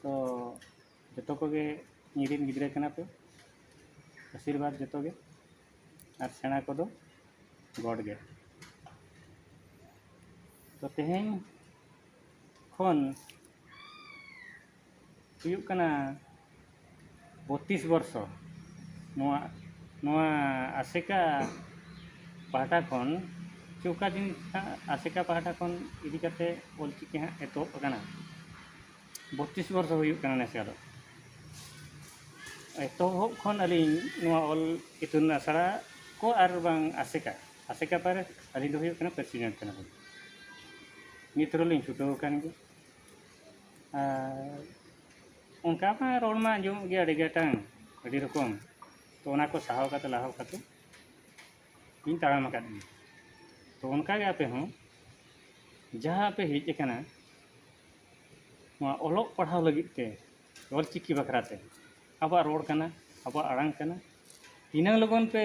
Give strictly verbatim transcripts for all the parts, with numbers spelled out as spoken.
ᱛᱚ ᱡᱚᱛᱚ ᱠᱚᱜᱮ ᱤᱧᱨᱮᱱ ᱜᱤᱫᱽᱨᱟᱹ ᱠᱟᱱᱟ ᱯᱮ, ᱟᱥᱤᱨᱵᱟᱫᱽ ᱡᱚᱛᱚ ᱜᱮ, ᱟᱨ ᱥᱮᱬᱟ ᱠᱚᱫᱚ ᱜᱚᱰ ᱜᱮ᱾ ᱛᱚ ᱛᱮᱦᱮᱧ ᱠᱷᱚᱱ ᱦᱩᱭᱩᱜ ᱠᱟᱱᱟ ᱵᱚᱛᱤᱥ ᱵᱚᱨᱥᱚ᱾ ᱱᱚᱣᱟ, ᱱᱚᱣᱟ ᱟᱥᱮᱠᱟ ᱯᱟᱦᱴᱟ ᱠᱷᱚᱱ, ᱪᱮ ᱚᱠᱟ ᱫᱤᱱ ᱦᱟᱸᱜ ᱟᱥᱮᱠᱟ ᱯᱟᱦᱴᱟ ᱠᱷᱚᱱ ᱤᱫᱤ ᱠᱟᱛᱮ ᱚᱞᱪᱤᱠᱤ ᱦᱟᱸᱜ ᱮᱛᱚᱦᱚᱵ ᱟᱠᱟᱱᱟ, ᱵᱚᱛᱤᱥ ᱵᱚᱨᱥᱚ ᱦᱩᱭᱩᱜ ᱠᱟᱱᱟ ᱱᱮᱥ᱾ ᱟᱫᱚ ᱮᱛᱚᱦᱚᱵ ᱠᱷᱚᱱ ᱟᱹᱞᱤᱧ ᱱᱚᱣᱟ ᱚᱞ ᱤᱛᱩᱱ ᱟᱥᱲᱟ ᱠᱚ ᱟᱨ ᱵᱟᱝ ᱟᱥᱮᱠᱟ, ᱟᱥᱮᱠᱟ ᱯᱟᱨᱮ ᱟᱹᱞᱤᱧ ᱫᱚ ᱦᱩᱭᱩᱜ ᱠᱟᱱᱟ ᱯᱨᱮᱥᱤᱰᱮᱱᱴ ᱠᱟᱱᱟ ᱵᱚᱱ᱾ ᱱᱤᱛ ᱨᱮᱦᱚᱸ ᱞᱤᱧ ᱪᱷᱩᱴᱟᱹᱣ ᱟᱠᱟᱱ ᱜᱮᱭᱟ᱾ ᱟᱨ ᱚᱱᱠᱟ ᱢᱟ ᱨᱚᱲ ᱢᱟ ᱟᱸᱡᱚᱢᱚᱜ ᱜᱮᱭᱟ ᱟᱹᱰᱤ ᱜᱚᱴᱟᱝ, ᱟᱹᱰᱤ ᱨᱚᱠᱚᱢ᱾ ᱛᱚ ᱚᱱᱟ ᱠᱚ ᱥᱟᱦᱟᱣ ᱠᱟᱛᱮ, ᱞᱟᱦᱟᱣ ᱠᱟᱛᱮ ᱤᱧ ᱛᱟᱲᱟᱢ ᱟᱠᱟᱫ ᱜᱮᱭᱟ᱾ ᱛᱚ ᱚᱱᱠᱟ ᱜᱮ ᱟᱯᱮ ᱦᱚᱸ ᱡᱟᱦᱟᱸ ᱯᱮ ᱦᱮᱡ ᱟᱠᱟᱱᱟ ᱱᱚᱣᱟ ᱚᱞᱚᱜ ᱯᱟᱲᱦᱟᱣ ᱞᱟᱹᱜᱤᱫ ᱛᱮ, ᱚᱞᱪᱤᱠᱤ ᱵᱟᱠᱷᱨᱟ ᱛᱮ, ᱟᱵᱚᱣᱟᱜ ᱨᱚᱲ ᱠᱟᱱᱟ, ᱟᱵᱚᱣᱟᱜ ᱟᱲᱟᱝ ᱠᱟᱱᱟ, ᱛᱤᱱᱟᱹᱝ ᱞᱚᱜᱚᱱ ᱯᱮ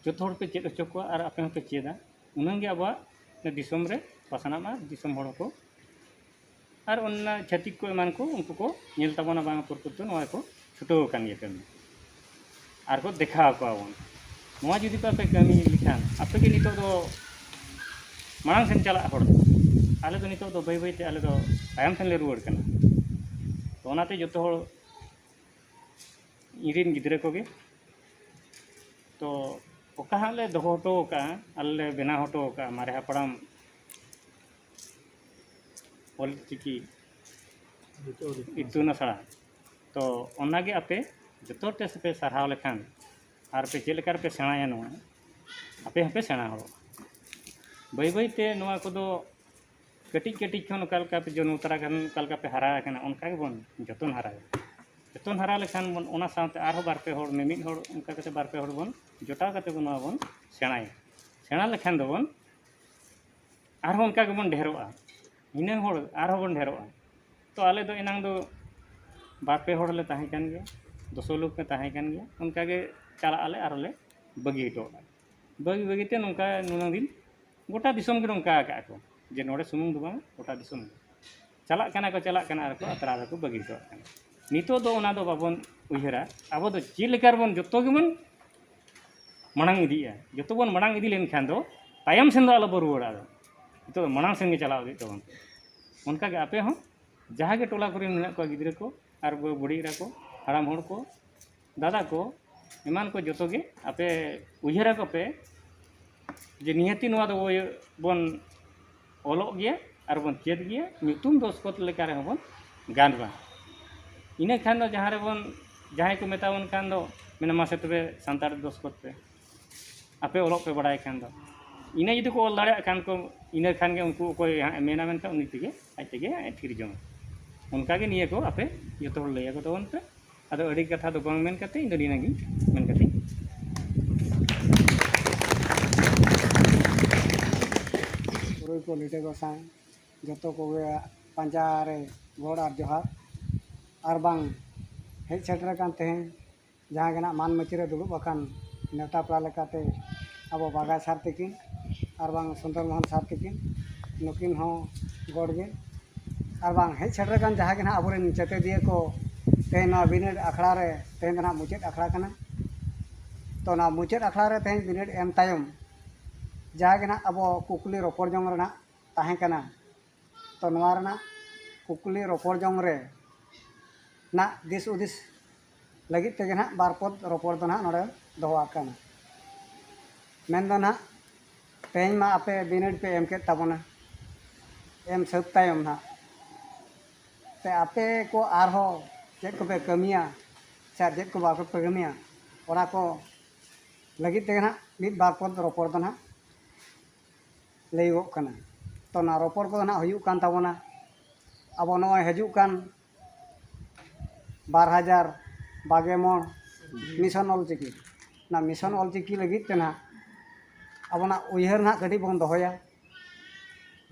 ᱡᱚᱛᱚ ᱦᱚᱲ ᱯᱮ ᱪᱮᱫ ᱦᱚᱪᱚ ᱠᱚᱣᱟ ᱟᱨ ᱟᱯᱮ ᱦᱚᱸᱯᱮ ᱪᱮᱫᱟ, ᱩᱱᱟᱹᱝ ᱜᱮ ᱟᱵᱚᱣᱟᱜ ᱫᱤᱥᱚᱢ ᱨᱮ ᱯᱟᱥᱱᱟᱜᱼᱟ, ᱫᱤᱥᱚᱢ ᱦᱚᱲ ᱦᱚᱸᱠᱚ, ᱟᱨ ᱚᱱᱟ ᱪᱷᱟᱹᱛᱤᱠ ᱠᱚ ᱮᱢᱟᱱ ᱠᱚ, ᱩᱱᱠᱩ ᱠᱚ ᱧᱮᱞ ᱛᱟᱵᱚᱱᱟ, ᱵᱟᱝ ᱯᱨᱚᱠᱨᱤᱛᱚ ᱱᱚᱣᱟ ᱠᱚ ᱪᱷᱩᱴᱟᱹᱣ ᱟᱠᱟᱱ ᱜᱮᱭᱟ ᱠᱟᱹᱢᱤ, ᱟᱨ ᱠᱚ ᱫᱮᱠᱷᱟᱣ ᱟᱠᱚᱣᱟ ᱵᱚᱱ᱾ ᱱᱚᱣᱟ ᱡᱩᱫᱤ ᱯᱮ ᱠᱟᱹᱢᱤ ᱞᱮᱠᱷᱟᱱ, ᱟᱯᱮ ᱜᱮ ᱱᱤᱛᱚᱜ ᱫᱚ ᱢᱟᱲᱟᱝ ᱥᱮᱱ ᱪᱟᱞᱟᱜ ᱦᱚᱲ ᱫᱚ᱾ ᱟᱞᱮ ᱫᱚ ᱱᱤᱛᱚᱜ ᱫᱚ ᱵᱟᱹᱭ ᱵᱟᱹᱭ ᱛᱮ ᱟᱞᱮ ᱫᱚ ᱛᱟᱭᱚᱢ ᱥᱮᱱ ᱞᱮ ᱨᱩᱣᱟᱹᱲ ᱠᱟᱱᱟ᱾ ᱛᱚ ᱚᱱᱟᱛᱮ ᱡᱚᱛᱚ ᱦᱚᱲ, ᱤᱧᱨᱮᱱ ᱜᱤᱫᱽᱨᱟᱹ ᱠᱚᱜᱮ, ᱛᱚ ᱚᱠᱟ ᱦᱟᱸᱜ ᱞᱮ ᱫᱚᱦᱚ ᱦᱚᱴᱚ ᱟᱠᱟᱫᱼᱟ, ᱟᱞᱮ ᱞᱮ ᱵᱮᱱᱟᱣ ᱦᱚᱴᱚ ᱟᱠᱟᱫᱼᱟ ᱢᱟᱨᱮ ᱦᱟᱯᱲᱟᱢ ᱚᱞᱪᱤᱠᱤ ᱤᱛᱩᱱ ᱟᱥᱲᱟ, ᱛᱚ ᱚᱱᱟᱜᱮ ᱟᱯᱮ ᱡᱚᱛᱚ ᱦᱚᱲ ᱛᱮ ᱯᱮ ᱥᱟᱨᱦᱟᱣ ᱞᱮᱠᱷᱟᱱ ᱟᱨ ᱯᱮ ᱪᱮᱫ ᱞᱮᱠᱟ ᱨᱮᱯᱮ ᱥᱮᱬᱟᱭᱟ, ᱱᱚᱣᱟ ᱟᱯᱮ ᱦᱚᱸᱯᱮ ᱥᱮᱬᱟ ᱦᱚᱲᱚᱜᱼᱟ᱾ ᱵᱟᱹᱭ ᱵᱟᱹᱭ ᱛᱮ ᱱᱚᱣᱟ ᱠᱚᱫᱚ ᱠᱟᱹᱴᱤᱡ ᱠᱟᱹᱴᱤᱡ ᱠᱷᱚᱱ ᱚᱠᱟ ᱞᱮᱠᱟ ᱯᱮ ᱡᱚᱱᱢᱚ ᱛᱚᱨᱟ ᱠᱷᱚᱱ ᱚᱠᱟ ᱞᱮᱠᱟ ᱯᱮ ᱦᱟᱨᱟ ᱟᱠᱟᱱᱟ, ᱚᱱᱠᱟ ᱜᱮᱵᱚᱱ ᱡᱚᱛᱚᱱ ᱦᱟᱨᱟᱭᱟ᱾ ᱡᱚᱛᱚᱱ ᱦᱟᱨᱟ ᱞᱮᱠᱷᱟᱱ ᱵᱚᱱ, ᱚᱱᱟ ᱥᱟᱶᱛᱮ ᱟᱨᱦᱚᱸ ᱵᱟᱨ ᱯᱮ ᱦᱚᱲ, ᱢᱤᱢᱤᱫ ᱦᱚᱲ ᱚᱱᱠᱟ ᱠᱟᱛᱮ ᱵᱟᱨ ᱯᱮ ᱦᱚᱲ ᱵᱚᱱ ᱡᱚᱴᱟᱣ ᱠᱟᱛᱮ ᱵᱚᱱ ᱱᱚᱣᱟ ᱵᱚᱱ ᱥᱮᱬᱟᱭᱟ᱾ ᱥᱮᱬᱟ ᱞᱮᱠᱷᱟᱱ ᱫᱚᱵᱚᱱ ᱟᱨᱦᱚᱸ ᱚᱱᱠᱟ ᱜᱮᱵᱚᱱ ᱰᱷᱮᱨᱚᱜᱼᱟ, ᱤᱱᱟᱹ ᱦᱚᱲ ᱟᱨᱦᱚᱸ ᱵᱚᱱ ᱰᱷᱮᱨᱚᱜᱼᱟ᱾ ᱛᱚ ᱟᱞᱮ ᱫᱚ ᱮᱱᱟᱝ ᱫᱚ ᱵᱟᱨ ᱯᱮ ᱦᱚᱲ ᱞᱮ ᱛᱟᱦᱮᱸ ᱠᱟᱱ ᱜᱮᱭᱟ, ᱫᱚᱥᱚ ᱞᱳᱠ ᱞᱮ ᱛᱟᱦᱮᱸ ᱠᱟᱱ ᱜᱮᱭᱟ, ᱚᱱᱠᱟ ᱜᱮ ᱪᱟᱞᱟᱜ ᱟᱞᱮ ᱟᱨᱦᱚᱸ ᱞᱮ ᱵᱟᱹᱜᱤ ᱦᱚᱴᱚ ᱠᱟᱜᱼᱟ᱾ ᱵᱟᱹᱜᱤ ᱵᱟᱹᱜᱤ ᱛᱮ ᱱᱚᱝᱠᱟ ᱱᱩᱱᱟᱹᱝ ᱫᱤᱱ ᱜᱚᱴᱟ ᱫᱤᱥᱚᱢ ᱜᱮ ᱱᱚᱝᱠᱟ ᱟᱠᱟᱫᱼᱟ ᱠᱚ, ᱡᱮ ᱱᱚᱰᱮ ᱥᱩᱢᱩᱝ ᱫᱚ ᱵᱟᱝ, ᱜᱚᱴᱟ ᱫᱤᱥᱚᱢ ᱜᱮ᱾ ᱪᱟᱞᱟᱜ ᱠᱟᱱᱟ ᱠᱚ, ᱪᱟᱞᱟᱜ ᱠᱟᱱᱟ, ᱟᱨ ᱠᱚ ᱟᱛᱨᱟ ᱨᱮᱠᱚ ᱵᱟᱹᱜᱤ ᱦᱚᱴᱚ ᱠᱟᱜ ᱠᱟᱱᱟ᱾ ᱱᱤᱛᱚᱜ ᱫᱚ ᱚᱱᱟ ᱫᱚ ᱵᱟᱵᱚᱱ ᱩᱭᱦᱟᱹᱨᱟ᱾ ᱟᱵᱚ ᱫᱚ ᱪᱮᱫ ᱞᱮᱠᱟ ᱨᱮᱵᱚᱱ ᱡᱚᱛᱚ ᱜᱮᱵᱚᱱ ᱢᱟᱲᱟᱝ ᱤᱫᱤᱜᱼᱟ᱾ ᱡᱚᱛᱚ ᱵᱚᱱ ᱢᱟᱲᱟᱝ ᱤᱫᱤ ᱞᱮᱱᱠᱷᱟᱱ ᱫᱚ ᱛᱟᱭᱚᱢ ᱥᱮᱱ ᱫᱚ ᱟᱞᱚ ᱵᱚ ᱨᱩᱣᱟᱹᱲᱟ᱾ ᱟᱫᱚ ᱱᱤᱛᱚᱜ ᱫᱚ ᱢᱟᱲᱟᱝ ᱥᱮᱱ ᱜᱮ ᱪᱟᱞᱟᱣ ᱤᱫᱤᱜ ᱛᱟᱵᱚᱱ ᱯᱮ᱾ ᱚᱱᱠᱟ ᱜᱮ ᱟᱯᱮ ᱦᱚᱸ ᱡᱟᱦᱟᱸ ᱜᱮ ᱴᱚᱞᱟ ᱠᱚᱨᱮ ᱢᱮᱱᱟᱜ ᱠᱚᱣᱟ, ᱜᱤᱫᱽᱨᱟᱹ ᱠᱚ ᱟᱨ ᱵᱩ-, ᱵᱩᱰᱷᱤ ᱮᱨᱟ ᱠᱚ, ᱦᱟᱲᱟᱢ ᱦᱚᱲ ᱠᱚ, ᱫᱟᱫᱟ ᱠᱚ, ᱮᱢᱟᱱ ᱠᱚ, ᱡᱚᱛᱚ ᱜᱮ ᱟᱯᱮ ᱩᱭᱦᱟᱹᱨ ᱟᱠᱚ ᱯᱮ ᱡᱮ ᱱᱤᱦᱟᱹᱛᱤ ᱱᱚᱣᱟ ᱫᱚ ᱵᱚᱱ ᱚᱞᱚᱜ ᱜᱮᱭᱟ ᱟᱨ ᱵᱚᱱ ᱪᱮᱫ ᱜᱮᱭᱟ, ᱧᱩᱛᱩᱢ ᱫᱚᱥᱠᱚᱛ ᱞᱮᱠᱟ ᱨᱮᱦᱚᱸ ᱵᱚᱱ ᱜᱟᱱ ᱢᱟ᱾ ᱤᱱᱟᱹ ᱠᱷᱟᱱ ᱫᱚ ᱡᱟᱦᱟᱸ ᱨᱮᱵᱚᱱ, ᱡᱟᱦᱟᱸᱭ ᱠᱚ ᱢᱮᱛᱟ ᱵᱚᱱ ᱠᱷᱟᱱ ᱫᱚ, ᱢᱮᱱᱟ, "ᱢᱟᱥᱮ ᱛᱚᱵᱮ ᱥᱟᱱᱛᱟᱲ ᱫᱚᱥᱠᱚᱛ ᱯᱮ, ᱟᱯᱮ ᱚᱞᱚᱜ ᱯᱮ ᱵᱟᱲᱟᱭ ᱠᱷᱟᱱ ᱫᱚ᱾" ᱤᱱᱟᱹ ᱡᱩᱫᱤ ᱠᱚ ᱚᱞ ᱫᱟᱲᱮᱭᱟᱜ ᱠᱷᱟᱱ ᱠᱚ, ᱤᱱᱟᱹ ᱠᱷᱟᱱ ᱜᱮ ᱩᱱᱠᱩ ᱚᱠᱚᱭ ᱦᱟᱸᱜ ᱮ ᱢᱮᱱᱟ, ᱢᱮᱱᱠᱷᱟᱱ ᱩᱱᱤ ᱛᱮᱜᱮ ᱟᱡ ᱛᱮᱜᱮ ᱦᱟᱸᱜ ᱮ ᱛᱷᱤᱨ ᱡᱚᱝᱟ᱾ ᱚᱱᱠᱟ ᱜᱮ ᱱᱤᱭᱟᱹ ᱠᱚ ᱟᱯᱮ ᱡᱚᱛᱚ ᱦᱚᱲ ᱞᱟᱹᱭ ᱟᱠᱚ ᱛᱟᱵᱚᱱ ᱯᱮ᱾ ᱟᱫᱚ ᱟᱹᱰᱤ ᱠᱟᱛᱷᱟ ᱫᱚ ᱵᱟᱝ ᱢᱮᱱ ᱠᱟᱛᱮ ᱤᱧ ᱫᱚ ᱱᱤᱭᱟᱹ ᱜᱤᱧ ᱢᱮᱱ ᱠᱟᱛᱮ᱾ ᱯᱩᱨᱩᱭ ᱠᱚ ᱞᱤᱴᱟᱹ ᱜᱚᱸᱥᱟᱭ ᱡᱚᱛᱚ ᱠᱚᱜᱮ ᱯᱟᱸᱡᱟ ᱨᱮ ᱜᱚᱲ ᱟᱨ ᱡᱚᱦᱟᱨ᱾ ᱟᱨ ᱵᱟᱝ ᱦᱮᱡ ᱥᱮᱴᱮᱨ ᱟᱠᱟᱱ ᱛᱮᱦᱮᱧ ᱡᱟᱦᱟᱸ ᱜᱮ ᱱᱟᱜ ᱢᱟᱱ ᱢᱟᱹᱪᱤ ᱨᱮ ᱫᱩᱲᱩᱵ ᱟᱠᱟᱱ ᱱᱮᱣᱛᱟ ᱯᱮᱲᱟ ᱞᱮᱠᱟᱛᱮ ᱟᱵᱚ ᱵᱟᱜᱟᱭ ᱥᱟᱨ ᱛᱤᱠᱤᱱ ᱟᱨ ᱵᱟᱝ ᱥᱩᱱᱫᱚᱨ ᱢᱳᱦᱚᱱ ᱥᱟᱨ ᱛᱤᱠᱤᱱ, ᱱᱩᱠᱤᱱ ᱦᱚᱸ ᱜᱚᱲ ᱜᱮ᱾ ᱟᱨ ᱵᱟᱝ ᱦᱮᱡ ᱥᱮᱴᱮᱨ ᱟᱠᱟᱱ ᱡᱟᱦᱟᱸ ᱜᱮ ᱱᱟᱦᱟᱜ ᱟᱵᱚᱨᱮᱱ ᱪᱮᱛᱮᱫᱤᱭᱟᱹ ᱠᱚ ᱛᱮᱦᱮᱧ ᱱᱚᱣᱟ ᱵᱤᱱᱤᱰ ᱟᱠᱷᱲᱟ ᱨᱮ ᱛᱮᱦᱮᱧ ᱫᱚ ᱱᱟᱦᱟᱜ ᱢᱩᱪᱟᱹᱫ ᱟᱠᱷᱲᱟ ᱠᱟᱱᱟ᱾ ᱛᱚ, ᱱᱚᱣᱟ ᱢᱩᱪᱟᱹᱫ ᱟᱠᱷᱲᱟ ᱨᱮ ᱛᱮᱦᱮᱧ ᱵᱤᱱᱤᱰ ᱮᱢ ᱛᱟᱭᱚᱢ ᱡᱟᱦᱟᱸ ᱜᱮ ᱱᱟᱦᱟᱜ ᱟᱵᱚ ᱠᱩᱠᱞᱤ ᱨᱚᱯᱚᱲ ᱡᱚᱝ ᱨᱮᱱᱟᱜ ᱛᱟᱦᱮᱸ ᱠᱟᱱᱟ, ᱛᱚ, ᱱᱚᱣᱟ ᱨᱮᱱᱟᱜ ᱠᱩᱠᱞᱤ ᱨᱚᱯᱚᱲ ᱡᱚᱝ ᱨᱮ ᱱᱟᱜ ᱫᱤᱥ ᱦᱩᱫᱤᱥ ᱞᱟᱹᱜᱤᱫ ᱛᱮᱜᱮ ᱱᱟᱜ ᱵᱟᱨ ᱯᱚᱫ ᱨᱚᱯᱚᱲ ᱫᱚ ᱱᱟᱜ ᱱᱚᱰᱮ ᱫᱚᱦᱚ ᱟᱠᱟᱱᱟ᱾ ᱢᱮᱱᱫᱚ ᱱᱟᱜ ᱛᱮᱦᱮᱧ ᱢᱟ ᱟᱯᱮ ᱵᱤᱱᱤᱰ ᱯᱮ ᱮᱢ ᱠᱮᱫ ᱛᱟᱵᱚᱱᱟ, ᱮᱢ ᱥᱟᱹᱛ ᱛᱟᱭᱚᱢ ᱱᱟᱜ ᱛᱮ ᱟᱯᱮ ᱠᱚ ᱟᱨᱦᱚᱸ ᱪᱮᱫ ᱠᱚᱯᱮ ᱠᱟᱹᱢᱤᱭᱟ ᱥᱮ ᱟᱨ ᱪᱮᱫ ᱠᱚ ᱵᱟᱯᱮ ᱠᱟᱹᱢᱤᱭᱟ, ᱚᱱᱟ ᱠᱚ ᱞᱟᱹᱜᱤᱫ ᱛᱮᱜᱮ ᱱᱟᱜ ᱢᱤᱫ ᱵᱟᱨ ᱯᱚᱫ ᱨᱚᱯᱚᱲ ᱫᱚ ᱱᱟᱜ ᱞᱟᱹᱭᱚᱜᱚᱜ ᱠᱟᱱᱟ᱾ ᱛᱚ, ᱚᱱᱟ ᱨᱚᱯᱚᱲ ᱠᱚᱫᱚ ᱱᱟᱜ ᱦᱩᱭᱩᱜ ᱠᱟᱱ ᱛᱟᱵᱚᱱᱟ ᱟᱵᱚ ᱱᱚᱜᱼᱚᱭ ᱦᱤᱡᱩᱜ ᱠᱟᱱ ᱵᱟᱨ ᱦᱟᱡᱟᱨ ᱵᱟᱜᱮ ᱢᱚᱬ ᱢᱤᱥᱚᱱ ᱚᱞᱪᱤᱠᱤ᱾ ᱚᱱᱟ ᱢᱤᱥᱚᱱ ᱚᱞᱪᱤᱠᱤ ᱞᱟᱹᱜᱤᱫ ᱛᱮ ᱱᱟᱜ ᱟᱵᱚᱱᱟᱜ ᱩᱭᱦᱟᱹᱨ ᱱᱟᱜ ᱠᱟᱹᱴᱤᱡ ᱵᱚᱱ ᱫᱚᱦᱚᱭᱟ᱾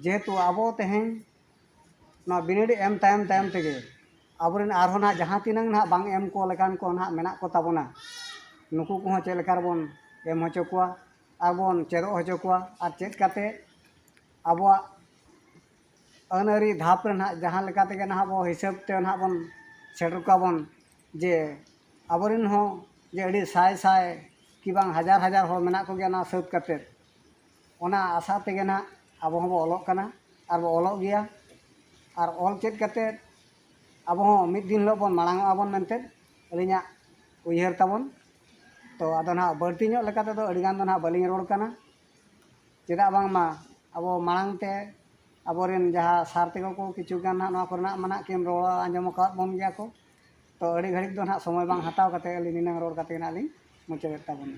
ᱡᱮᱦᱮᱛᱩ ᱟᱵᱚ ᱛᱮᱦᱮᱧ ᱱᱚᱣᱟ ᱵᱤᱱᱤᱰ ᱮᱢ ᱛᱟᱭᱚᱢ ᱛᱟᱭᱚᱢ ᱛᱮᱜᱮ ᱟᱵᱚᱨᱮᱱ ᱟᱨᱦᱚᱸ ᱱᱟᱜ ᱡᱟᱦᱟᱸ ᱛᱤᱱᱟᱹᱝ ᱱᱟᱜ ᱵᱟᱝ ᱮᱢ ᱠᱚ ᱞᱮᱠᱟᱱ ᱠᱚ ᱱᱟᱜ ᱢᱮᱱᱟᱜ ᱠᱚ ᱛᱟᱵᱚᱱᱟ, ᱱᱩᱠᱩ ᱠᱚᱦᱚᱸ ᱪᱮᱫ ᱞᱮᱠᱟ ᱨᱮᱵᱚᱱ ᱮᱢ ᱦᱚᱪᱚ ᱠᱚᱣᱟ ᱟᱨ ᱵᱚᱱ ᱪᱮᱫᱚᱜ ᱦᱚᱪᱚ ᱠᱚᱣᱟ, ᱟᱨ ᱪᱮᱫ ᱠᱟᱛᱮ ᱟᱵᱚᱣᱟᱜ ᱟᱹᱱ ᱟᱹᱨᱤ ᱫᱷᱟᱯ ᱨᱮ ᱱᱟᱦᱟᱜ ᱡᱟᱦᱟᱸ ᱞᱮᱠᱟ ᱛᱮᱜᱮ ᱱᱟᱦᱟᱜ ᱵᱚ ᱦᱤᱥᱟᱹᱵ ᱛᱮ ᱱᱟᱦᱟᱜ ᱵᱚᱱ ᱥᱮᱴᱮᱨ ᱠᱚᱣᱟ ᱵᱚᱱ, ᱡᱮ ᱟᱵᱚᱨᱮᱱ ᱦᱚᱸ ᱡᱮ ᱟᱹᱰᱤ ᱥᱟᱭ ᱥᱟᱭ ᱠᱤ ᱵᱟᱝ ᱦᱟᱡᱟᱨ ᱦᱟᱡᱟᱨ ᱦᱚᱲ ᱢᱮᱱᱟᱜ ᱠᱚᱜᱮᱭᱟ ᱱᱚᱣᱟ ᱥᱟᱹᱛ ᱠᱟᱛᱮᱫ᱾ ᱚᱱᱟ ᱟᱥᱟ ᱛᱮᱜᱮ ᱱᱟᱦᱟᱜ ᱟᱵᱚ ᱦᱚᱸᱵᱚ ᱚᱞᱚᱜ ᱠᱟᱱᱟ ᱟᱨ ᱵᱚ ᱚᱞᱚᱜ ᱜᱮᱭᱟ᱾ ᱟᱨ ᱚᱞ ᱪᱮᱫ ᱠᱟᱛᱮᱫ ᱟᱵᱚ ᱦᱚᱸ ᱢᱤᱫ ᱫᱤᱱ ᱦᱤᱞᱳᱜ ᱵᱚᱱ ᱢᱟᱲᱟᱝ ᱚᱜᱼᱟ ᱵᱚᱱ ᱢᱮᱱᱛᱮ ᱟᱹᱞᱤᱧᱟᱜ ᱩᱭᱦᱟᱹᱨ ᱛᱟᱵᱚᱱ᱾ ᱛᱚ ᱟᱫᱚ ᱱᱟᱦᱟᱜ ᱵᱟᱹᱲᱛᱤ ᱧᱚᱜ ᱞᱮᱠᱟ ᱛᱮᱫᱚ ᱟᱹᱰᱤ ᱜᱟᱱ ᱫᱚ ᱱᱟᱦᱟᱜ ᱵᱟᱹᱞᱤᱧ ᱨᱚᱲ ᱠᱟᱱᱟ᱾ ᱪᱮᱫᱟᱜ ᱵᱟᱝᱢᱟ ᱟᱵᱚ ᱢᱟᱲᱟᱝ ᱛᱮ ᱟᱵᱚᱨᱮᱱ ᱡᱟᱦᱟᱸ ᱥᱟᱨ ᱛᱮᱠᱚ ᱠᱚ ᱠᱤᱪᱷᱩ ᱜᱟᱱ ᱱᱟᱦᱟᱜ ᱱᱚᱣᱟ ᱠᱚᱨᱮᱱᱟᱜ ᱢᱟ ᱱᱟᱦᱟᱜ ᱠᱤᱱ ᱨᱚᱲ ᱟᱸᱡᱚᱢ ᱟᱠᱟᱫ ᱵᱚᱱ ᱜᱮᱭᱟ ᱠᱚ᱾ ᱛᱚ ᱟᱹᱰᱤ ᱜᱷᱟᱹᱲᱤᱡ ᱫᱚ ᱱᱟᱦᱟᱜ ᱥᱚᱢᱚᱭ ᱵᱟᱝ ᱦᱟᱛᱟᱣ ᱠᱟᱛᱮ ᱟᱹᱞᱤᱧ ᱱᱤᱱᱟᱹᱝ ᱨᱚᱲ ᱠᱟᱛᱮ ᱱᱟᱦᱟᱜ ᱞᱤᱧ ᱢᱩᱪᱟᱹᱫᱮᱫ ᱛᱟᱵᱚᱱᱟ᱾